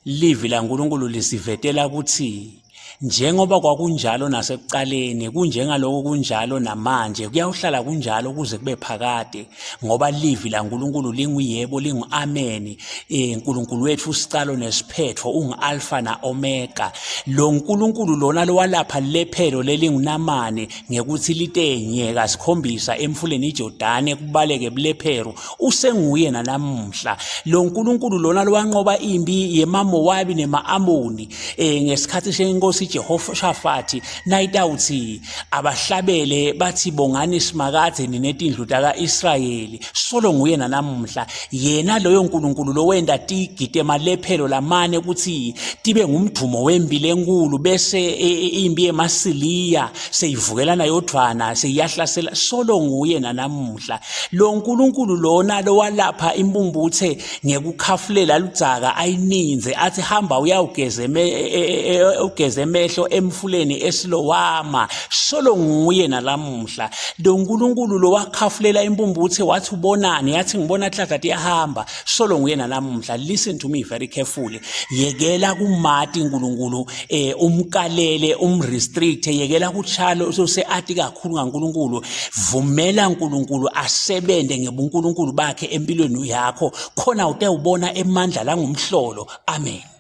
Livi laNkulunkulu lisivetela ukuthi njengoba kwakunjalo nasekuqaleni kunjengaloko kunjalo namanje kuyawuhlala kunjalo kuze kube phakade ngoba livi laNkulunkulu linguyebo lingu-ameni eh uNkulunkulu wethu usicalo nesiphetho ungu-alfa na-omega lo nkulunkulu lona lowalapha lephelo lelingunamane ngekuthi litenyeka sikhombisa emfuleni iJordane kubaleke bulephero usenguye nanamuhla lo nkulunkulu lona lowanqoba impi yemaMowabi nema-Amoni eh ngesikhathi senkosi Jehoshafati nayitawuthi abahlabele bathi bongani simakadze ninetindlu taka-Israyeli solo nguye nanamuhla yena loyo nkulunkulu lowenda tigite emalephelo lamane ukuthi tibe ngumdvumo wempi lenkulu bese e, e, impi yemasiliya seyivukelana yodvwana seyiyahlasela solo nguye nanamuhla lo nkulunkulu lona lowalapha impumputhe ngekukhafulela ludzaka ayininze athi hamba uyawugeza e, ugeze emehlo emfuleni esilowama solo nguye nalamuhla lo nkulunkulu lowakhafulela impumputhe wathi ubonani yathi ngibona hlahla tiyahamba solo nguye nalamuhla listen to me very carefully yekela kumati uNkulunkulu eh umkalele umrestrict yekela kuchalo useati kakhulu ngaNkulunkulu vumela uNkulunkulu asebenze ngebuNkulunkulu bakhe empilweni yakho khona utewubona emandla langumhlolo amen.